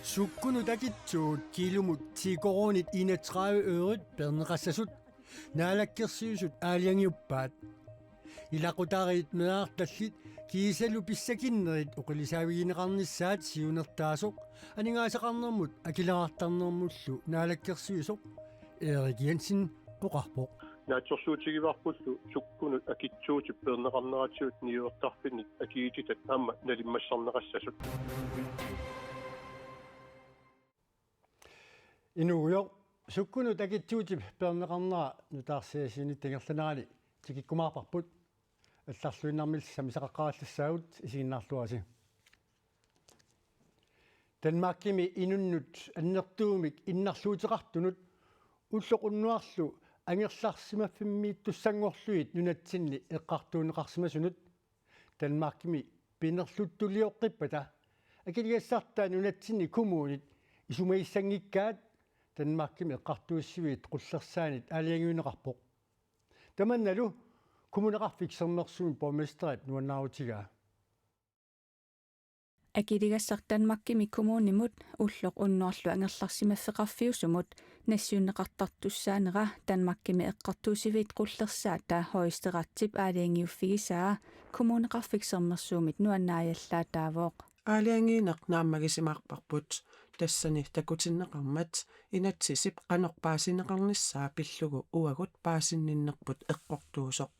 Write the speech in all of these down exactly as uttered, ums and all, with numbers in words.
Sukkunut akitsuut kiilumut ti koruunit enogtredive ørit peerneqassasut Naalakkersuisut aalajangiuppaat. Ilaqutariit meerartallit kiisalu pissakinnerit oqilisaavigineqarnissaat siunertaasoq aningaasaqarnermut akileraartarnermullu naalakkersuisoq Erik Jensen oqarpoq. Naatsorsuutigivarpullu sukkunut akitsuutip peerneqarneratigut niuertarfinnit akiititat aamma nalimmassarneqassasut. Inuugujoq, sukkunut akitsuutip peerneqarnera nutaarsiassiinit ingerlanerani tikikkumaarparput. Allarluinnarmilli sammisaqaqqaarallassagut, isiginnaarluarisi. Danmarkimi inunnut annertuumik innarluuteqartunut ulloq unnuarlu angerlarsimaffimmiittussanngorlugit nunatsinni eqqartuunneqarsimasunut Danmarkimi pinerluttulioqqippata akiligassartaa nunatsinni kommunit isumagissanngikkaat Danmarkimi eqqartuussiviit qullersaanit aalajangiunneqarpoq. Tamannalu Kommuneqarfik Sermersuumi borgmesterip nuannaarutigaa. Akiligassaq Danmarkimi kommunimut ulloq unnuarlu angerlarsimaffeqarfiusumut nassiunneqartartussaanera Danmarkimi eqqartuussiviit qullersaata Højesteretip aalajangiuffigisaa Kommuneqarfik Sermersuumit nuannaajallaataavoq. Aalajangiineq naammagisimaarparput, tassani takutinneqarmat inatsisip qanoq paasineqarnissaa pillugu uagut paasinninnerput eqqortuusoq.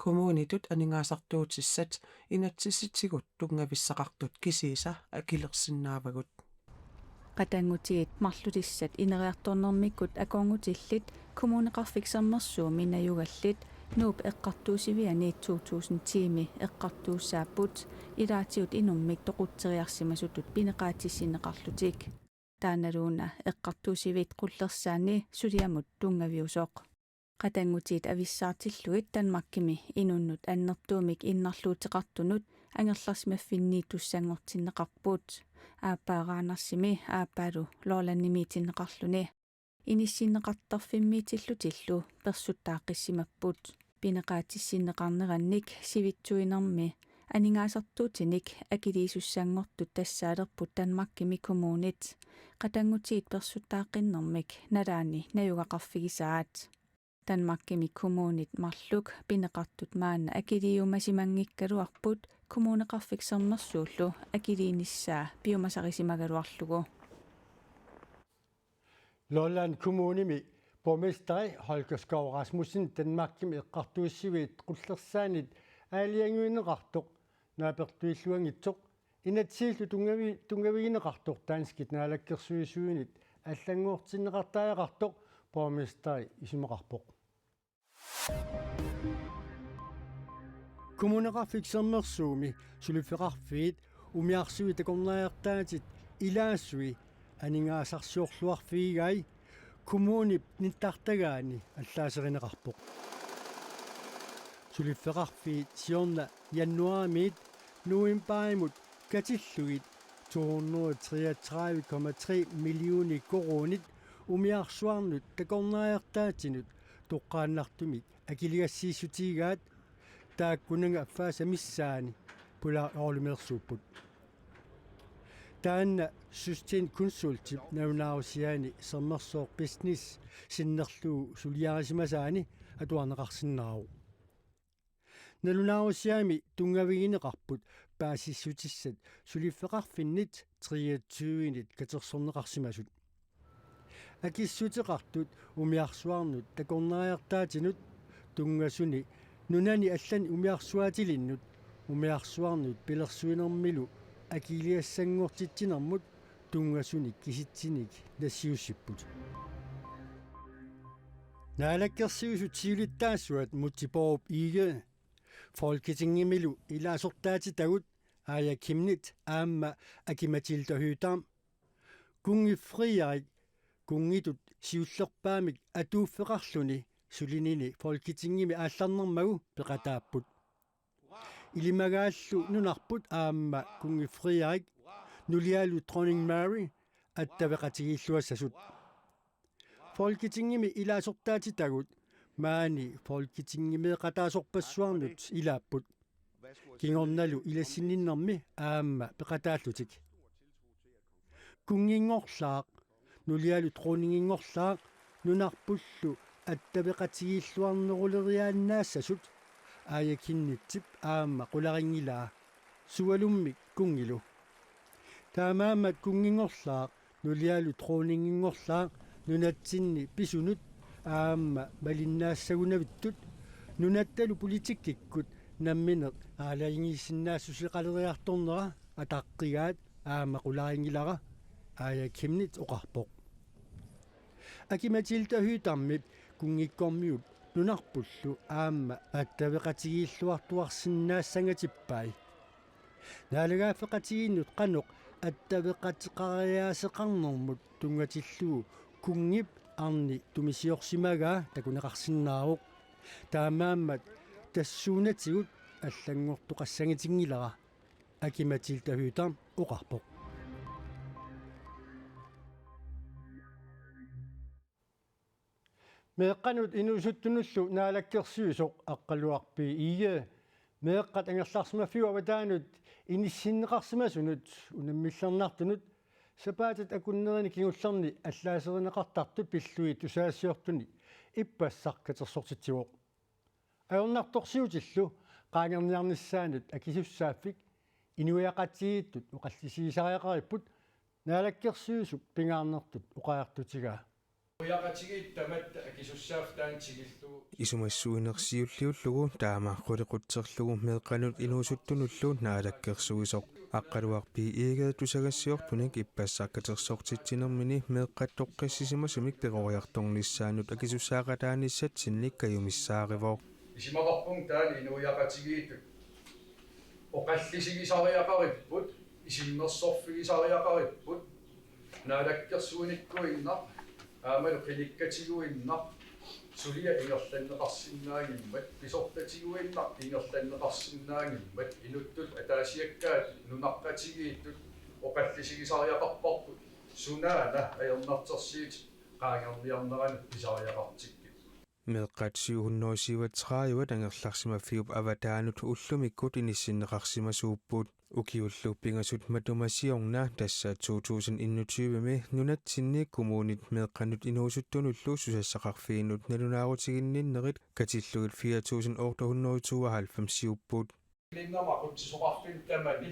Kommunitut aningaasartuutissat inatsisitigut tunngavissaqartut kisiisa akilersinnaavagut. Qatanngutiit marlutissat ineriartornermikkut akornutillit Kommuneqarfik Sermersuumi najugallit Nuup eqqartuussiviani to tusind ti-mi eqqartuussaapput, ilaatigut inummik toqutseriarsimasutut pineqaatissinneqarlutik. Taannaluuna eqqartuussiviit qullersaanni suliamut tunngaviusoq. Qatanngutiit avissaartillugit Danmarkimi inunnut annertuumik innarluuteqartunut angerlarsimaffinniittussanngortinneqarput. Aappaa Randersimi aappaalu Lollandimiitinneqarluni. Inissinneqartarfimmiitillutillu persuttaaqissimapput. Pineqaatissinneqarnerannik sivitsuinermi aningaasartuutinik akiliisussanngortut tassaalerput Danmarkimi kommunit. Qatanngutiit persuttaaqqinnermik nalaani najugaqarfigisaat. Danmarkimi kommunit marluk pineqartut maanna akiliiumasimanngikkaluarput Kommuneqarfik Sermersuullu akiliinissaa piumasarisimagaluarlugu. Lolland Kommunimi borgmesteri Holger Skov Rasmussen Danmarkimi eqqartuussiviit qullersaanit aalajangiunneqartoq naapertuilluanngitsoq inatsisillu tunngavi-, tunngavigineqartoq danskit naalakkersuisuinit allanngortinneqartariaqartoq borgmesteri isumaqarpoq. Kommuneqarfik Sermersuumi suliffeqarfiit umiarsuit takornariartaatit ilaasui aningaasarsiorluarfigigai kommunip nittartagaani allaaserineqarpoq. Suliffeqarfiit siorna januaarimiit novembarimut katillugit to hundrede treogtredive komma tre millioner koruunit umiarsuarnut takornariartaatinut toqqaannartumik akiligassiissutigigaat, taakkunannga affaasa missaani pulaarlumeersuupput. Taanna Sustain Consultip nalunaarusiaani Sermersooq Business sinnerlugu suliarisimasaani atuarneqarsinnaavoq. Nalunaarusiami tunngavigineqarput paasissutissat suliffeqarfinnit treogtyve-nit katersorneqarsimasut. Akissuteqartut umiarsuarnut takornariartaatinut tunngasuni nunani allani umiarsuaatilinnut umiarsuarnut pilersuinermilu akiligassanngortitsinermut tunngasuni kisitsinik nassiussipput. Naalakkersuisut siulittaasuat Múte Bourup Egede, Folketingimilu ilaasortaatitagut Aaja Chemnitz aamma Aki-Matilda Høegh-Dam, Kunngi Frederik kunngitut siullerpaamik atuuffeqarluni sulinini Folketingimi aallarnermagu peqataapput. Ilimagaallu nunarput aamma Kunngi Frederik nulialu Dronning Mary attaveqatigiilluassasut. Folketingimi ilaasortaatitagut maani Folketingimeeqataasorpassuarnut ilaapput. Kingornalu ilassinninnermi aamma peqataallutik. Kunnginngorlaaq, nulialu dronninginngorlaaq, nunarpullu attaveqatigiilluarneruleriaannaassasut, Aaja Chemnitzip aamma qularinngilaa, sualummik kunngilu. Taamaammat kunnginngorlaaq, nulialu dronninginngorlaaq nunatsinni pisunut aamma malinnaassagunavittut, nunattalu politikkikkut nammineq aalajangiisinnaassuseqaleriartornera ataqqigaat aamma qularinngilara, Aaja Chemnitz oqarpoq. Aki-Matilda Høegh-Damip kunngikkormiut nunarpullu aamma attaveqatigiilluartuarsinnaassangatippai. Naalagaaffeqatigiinnut qanoq attaveqateqariaaseqarnermut tunngatillugu kunngip arni tumisiorsimagaa takuneqarsinnaavoq. Taamaammat tassuunatigut allanngortoqassangitinngilara, Aki-Matilda Høegh-Dam oqarpoq. Meeqqanut inuusuttunullu naalakkersuisoq Aqqaluaq B. Egede meeqqat angerlarsimaffiup avataanut inissinneqarsimasunut unammillernartunut sapaatit akunnerini kingullerni allaaserineqartartut pillugit tusagassiortuni ippassaq katersortitsivoq. Ajornartorsiutillu qaangerniarnissaanut akisussaaffik inuiaqatigiittut oqallisigisariaqaripput naalakkersuisup pingaarnertut oqariartutigaa. Inuiaqatigiit tamatta akisussaaffiit taanna tikillugu. Isumassuinersiulliullugu taama qulequtserlugu meeqqanut inuusuttunullu naalakkersuisoq Aqqaluaq B. Egede tusagassiortunik ippassaq katersortitsinermini meeqqat toqqissisimasumik peroriartornissaannut akisussaaqataanissatsinnik kajumissaarivoq. Isumaqarpunga taanna inuiaqatigiittut oqallisigisariaqaripput, isummersorfigisariaqaripput, naalakkersuinikkuinnaq aammalu qinikkatiguinnaq suliaq ingerlanneqarsinnaanngimmat, pisortatiguinnaq ingerlanneqarsinnaanngimmat, inuttut ataasiakkaat nunaqqatigiittut oqallisigisariaqarparput, sunaana ajornartorsiutit qaangerniarneranut pisariaqartikkit. Meeqqat syv hundrede syvogtredive angerlarsimaffiup avataanut ullumikkut inissinneqarsimasuupput. Ukiullu pingasut matuma siorna, tassa to tusind enogtyve-mi, nunatsinni kommunit meeqqanut inuusuttunullu susassaqarfiinut nalunaarutiginninnerit katillugit fire tusind otte hundrede tooghalvfems-iupput. Ilinnerma aqutsisoqarfinni tamani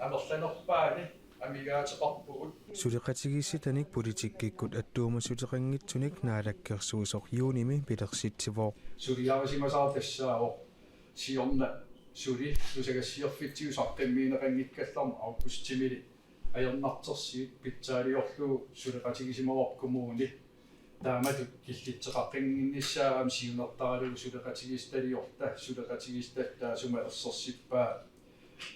amerlanerpaani amigaateqarpugut. Suleqatigiissitanik politikkikkut attuumassuteqanngitsunik naalakkersuisoq juunimi pilersitsivoq. Suliarisimasara tassaavoq siorna suli tusagassiorfitsigut saqqummiunneqanngikkallarmat augustimili ajornartorsiut pitsaaliorlugu suleqatigisimavarput kommuni. Taamatut killitseqaqqinnissaa aamma siunertaralugu suleqatigiissitaliorta, suleqatigiissitatta taassuma ersersippaa,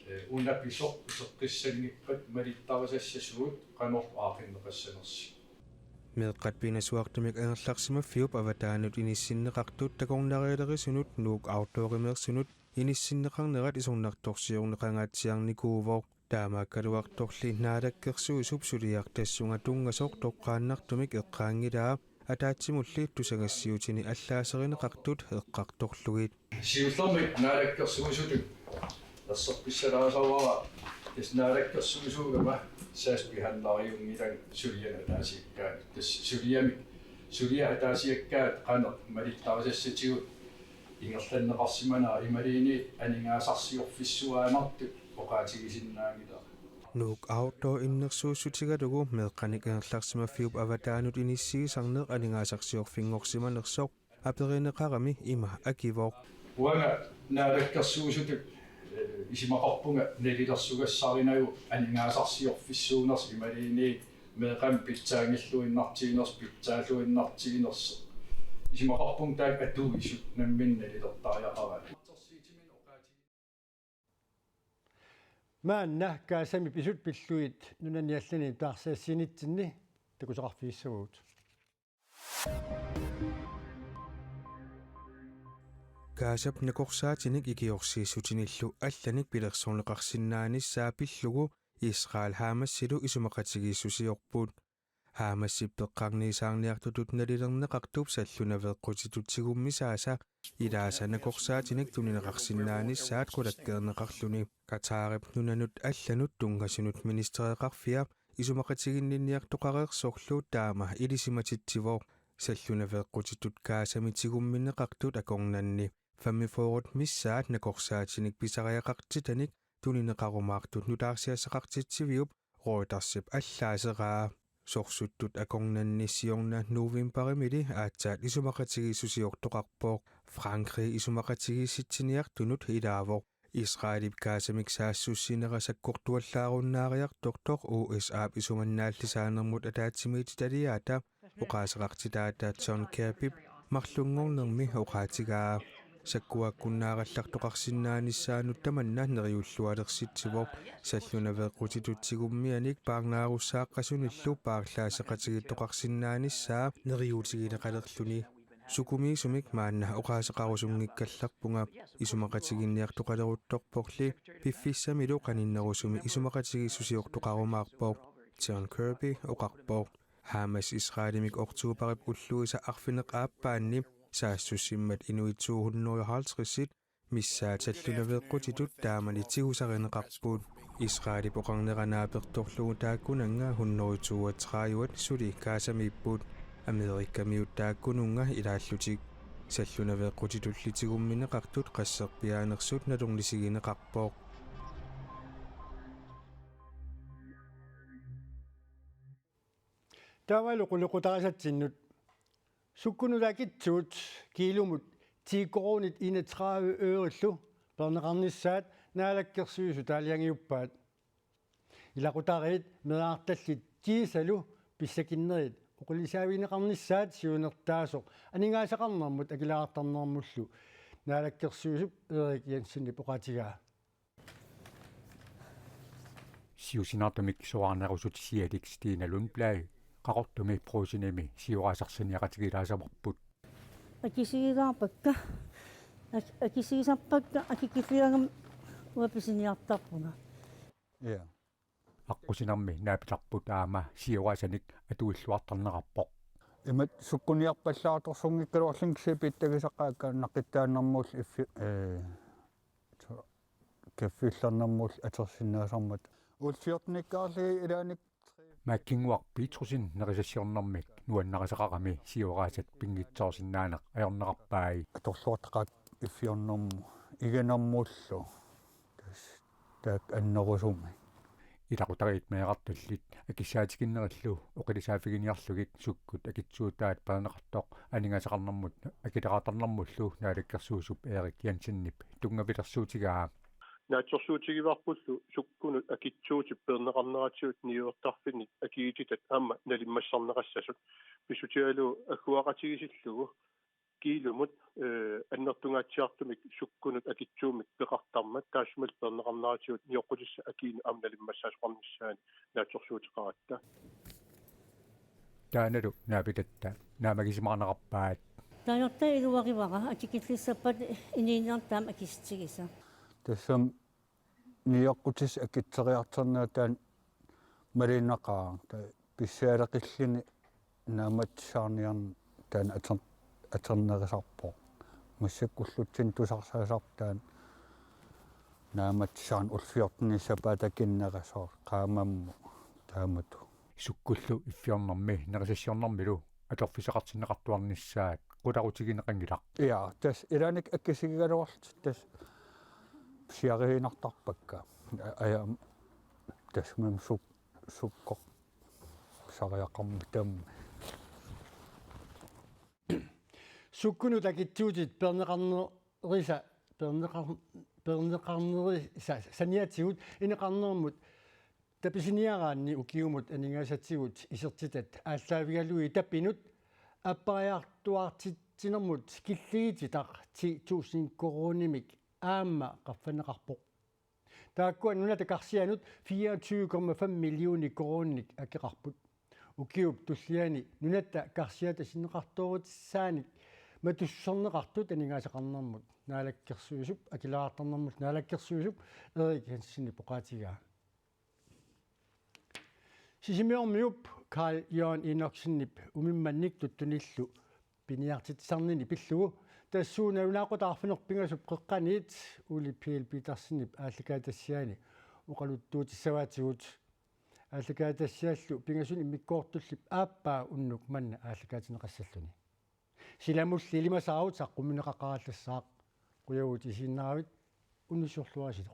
eh, una pisoq uteqqissanngippat malittarisassasugut qanorlu aaqqinneqassanersoq. Meeqqat pinasuartumik angerlarsimaffiup avataanut inissinneqartut takornarialerisunut Nuuk Outdoorimeersunut inissinneqarnerat isornartorsiorneqangaatsiarnikuuvoq. Taamaakkaluartorli naalakkersuisup suliaq tassunga tunngasoq toqqaannartumik eqqaanngilaa, ataatsimulli tusagassiutini allaaserineqartut eqqartorlugit. Siullermik naalakkersuisutut erseqqissalaasavara, tassa naalakkersuisuugama sagsbehandleriunngilanga suliani ataasiakkaanut. Tassa suliamik, suliat ataasiakkaat qanoq malittarisassatigut ingerlanneqarsimanera imaluunniit aningaasarsiorfissuaannartut oqaatigisinnaanngilara. Nuuk Outdoor innersuussutigalugu meeqqanik angerlarsimaffiup avataanut inissiisarneq aningaasarsiorfinngorsimanersoq aperineqarami ima akivoq. Uanga naalakkersuisutut, eh, isumaqarpunga nalilersugassarinagu aningaasarsiorfissuunersoq imaluunniit meeqqamik pitsaanngilluinnartiginersoq, pitsaalluinnartiginersoq. Isumaqarpunga taakku atuisut namminneq nalilertariaqaraat. Maanna Gazami pisut pillugit nunani allani taarsiassiinitsinni takusaqarfigissavagut. Gazap nakorsaatinik ikiorsiissutinillu allanik pilersorneqarsinnaanissaa pillugu Israel Hamasilu isumaqatigiissusiorput. Hamasip peqqarniisaarniartutut nalilerneqartup sallunaveeqqutitut tigummisaasa ilaasa nakorsaatinik tunineqarsinnaanissaat qulakkeerneqarluni. Qatarip nunanut allanut tunngasunut ministereqarfia isumaqatiginninniartoqareersorlu taama ilisimatitsivoq. Sallunaveeqqutitut Gazami tigummineqartut akornanni femogfyrre missaat nakorsaatinik pisariaqartitanik tunineqarumaartut nutaarsiassaqartitsiviup Reutersip allaaseraa. Sorsuttut akornanni siorna novembarimili aatsaat isumaqatigiissusiortoqarpoq. Frankrig isumaqatigiissitsiniartunut ilaavoq. Israelip Gazamik saassussinera sakkortuallaarunnaariartortoq U S Ap isumannaallisaanermut ataatsimiititaliaata oqaaseqartitaata John Kirbyp marlunngornermi oqaatigaa. Sakkuakkunnaagallartoqarsinnaanissaanut tamanna neriullualersitsivoq. Sallunaveeqqutitut tigummianik paarnaarussaaqqasunillu paarlaasseqatigiittoqarsinnaanissaa neriuutigineqalerluni. Sukumiisumik maanna oqaaseqarusunngikkallarpunga, isumaqatiginniartoqaleruttorporli piffissamilu qaninnerusumi isumaqatigiissusiortoqarumaarpoq, John Kirby oqarpoq. Hamas Israelimik oktobarip ulluisa arfineq-aappaanni saassussimmat inuit to hundrede og halvtreds missaat sallunaveeqqutitut taamani tigusarineqarput. Israelip oqarnera naapertorlugu taakkunannga hundrede toogtredive suli Gazamiipput. Amerikamiut taakkununnga ilaallutik. Sallunaveeqqutitulli tigummineqartut qasserpiaanersut nalornisigineqarpoq. Taavalu qulequtaarisatsinnut. Sukkunut akitsuut kiilumut ti koruunit enogtredive ørillu peerneqarnissaat Naalakkersuisut aalajangiuppaat. Ilaqutariit meerartallit kiisalu pissakinnerit oqilisaavigineqarnissaat siunertaasoq aningaasaqarnermut akileraartarnermullu Naalakkersuisup Erik Jensenip oqaatigaa. Siusinaartumik soraarnerusut sialik Stina Lundblad Qaqortumi Brugsenimi sioraasarsiorniaqatigiilaasavarput. Akisigigaarpakka. Ak-, akisigisarpakka akikilliagama uanga pisiniartarpunga. Ja. Aqqusinermi naapitarput aamma sioraasanik atuilluartarnerarpoq. Imatut sukkuniarpallaartorsunngikkaluarlunga kisianni pittagisaqaakka naqqittaannermullu iffi-, ee, so-, kaffillernermullu atorsinnaasarmata. Ullut fjortenikkaarlugit ilaanni Maakinnguaq Petrussen nerisassiornermik nuannarisaqarami sioraasat pinngitsoorsinnaaneq ajornerarpai. Atorluartaqaakka iffiornermut iginermullu. Tassa taakku annerusumik. Ilaqutariit meerartallit akissaatikinnerillu oqilisaaffigiinnarlugit sukkut akitsuutaat peerneqartoq aningaasaqarnermut akileraartarnermullu Naalakkersuisup Erik Jensenip tunngavilersuutigaa. Naatsorsuutigivarpullu sukkunut akitsuutip peerneqarneratigut niuertarfinnik akiliitat aamma nalimmassarneqassasut. Pissutigalugu agguaqatigiissillugu kiilumut, ee, annertungaatsiartumik sukkunut akitsuumik peqartarmat taassumalu peerneqarneratigut nioqqutissat akiinut aamma nalimmassaasoqarnissaannik naatsorsuuteqaratta. Taannalu naapitatta naammagisimaarnerarpaat. Taannalu iluarivara akikillissappat inuuniarta aamma akissutigisa. Tassami nioqqutissat akitseriartornerat taanna malinnaqaaq. Taava pissaaleqilluni naammatissaarniarneq taanna ator-, atornerisarpoq. Massakkut ullutsinni tusarsaasarpoq taanna naammatissaarneq ullut fjortenit sapaatip akunnerusoq qaamammut taamatut. Sukkullu iffiornermi nerisassiornermilu atorfissaqartinneqartuarnissaat qularutigineqanngilaq. Ja, tassa ilaanni akisigigaluarlutik tassa pisiariinnartarpakka. A-, aja, tassa mem suk-, sukkoq pisariaqarmat tamarmik. Sukkunut akitsuutit peerneqarnerisa, peerneqar-, peerneqarnerisa saniatigut ineqarnermut tapisiniaraanni ukiumut aningaasatigut isertitat aallaavigalugit tapinut appariartuaartitsinermut killigittitaq ti tusind koruunimik aamma qaffanneqarpoq. Taakkua nunata karsianut fireogtyve komma fem millioner koruuninik akeqarput. Ukiup tulliani nunatta karsiata sinneqartoorutissaanik matussuserneqartut aningaasaqarnermut Naalakkersuisup akileraartarnermullu Naalakkersuisup Erik Jensenip oqaatigaa. Sisimiormiup Carl Jørgen Enoksenip umimmannik tuttunillu piniartitsisarnini pillugu tassuuna nalunaaqutaq arfineq-pingasup qeqqaniit Ole Pihl Petersenip aallakaatitassiaani oqaluttuutissavaatigut. Aallakaatitassiallu pingasunik immikkoortullip aappaa unnuk manna aallakaatinneqassalluni. Silamulli ilimasaarut saqqummiunneqaqarallassaaq, qujavugut isiginnaaravit, unnussiorluarisilu.